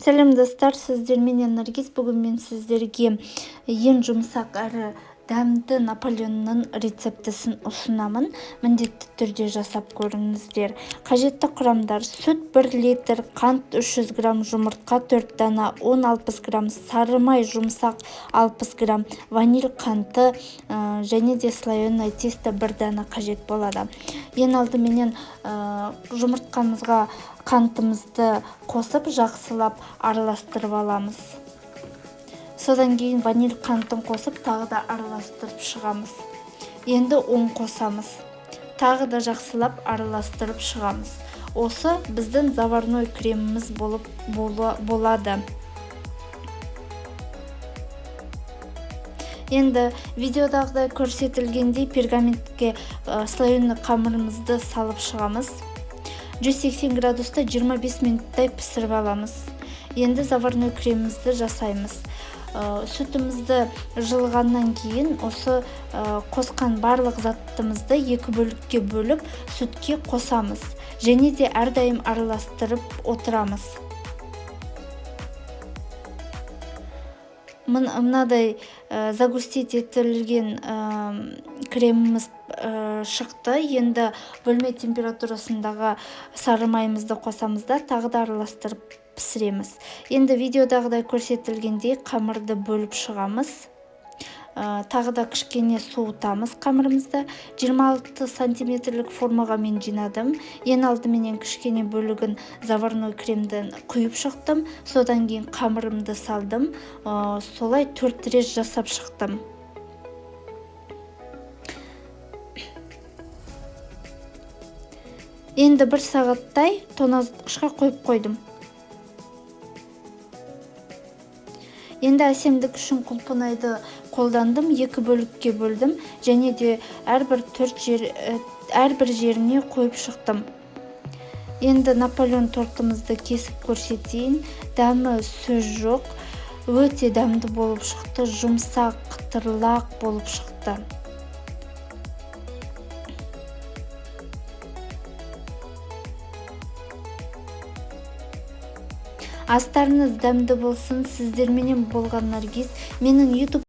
Сәлем, достар! Сіздерменен Наргиз. Бүгін мен сіздерге ең жұмсақ әрі дәмді Наполеонның рецептісін ұсынамын. Міндетті түрде жасап көріңіздер. Қажетті құрамдар: сүт 1 литр, қант 300 грамм, жұмыртқа 4 дана, ұн 60 грамм, сары май жұмсақ 60 грамм, ваниль қанты және де слоеное тесто 1 дана қажет болады. Ең алдыменен жұмыртқамызға қантымызды қосып, жақсылап араластырып аламыз. Содан кейін ваниль қантын қосып, тағы да араластырып шығамыз. Енді ұн қосамыз, тағы да жақсылап араластырып шығамыз. Осы біздің заварной креміміз болып болады. Енді видеодағыдай көрсетілгендей пергаментке слоеный қамырымызды салып шығамыз. 180 градуста 25 минуттай пісіріп аламыз. Енді заварной кремімізді жасаймыз. Сүтімізді жылығаннан кейін осы қосқан барлық затымызды екі бөлікке бөліп, сүтке қосамыз және де әрдайым араластырып отырамыз. Мынадай загустить етілген креміміз шықты. Енді бөлме температурасындағы сары майымызды қосамыз да, тағы да араластырып пісіреміз. Енді видеодағыдай көрсетілгендей қамырды бөліп шығамыз. Тағы да кішкене суытамыз қамырымызды. 26 сантиметрлік формаға мен жинадым. Ең алдыменен кішкене бөлігін заварной кремден құйып шықтым. Содан кейін қамырымды салдым. Солай 4 рет жасап шықтым. Енді бір сағаттай тоңазытқышқа қойып қойдым. Енді әсемдік үшін құлпынайды қолдандым, екі бөлікке бөлдім және де әрбір төрт жер, әрбір жеріне қойып шықтым. Енді Наполеон тортымызды кесіп көрсетейін. Дәмі сөз жоқ, өте дәмді болып шықты, жұмсақ, қытырлақ болып шықты. Астарыңыз дәмді болсын. Сіздерменен болған Наргиз. Менің YouTube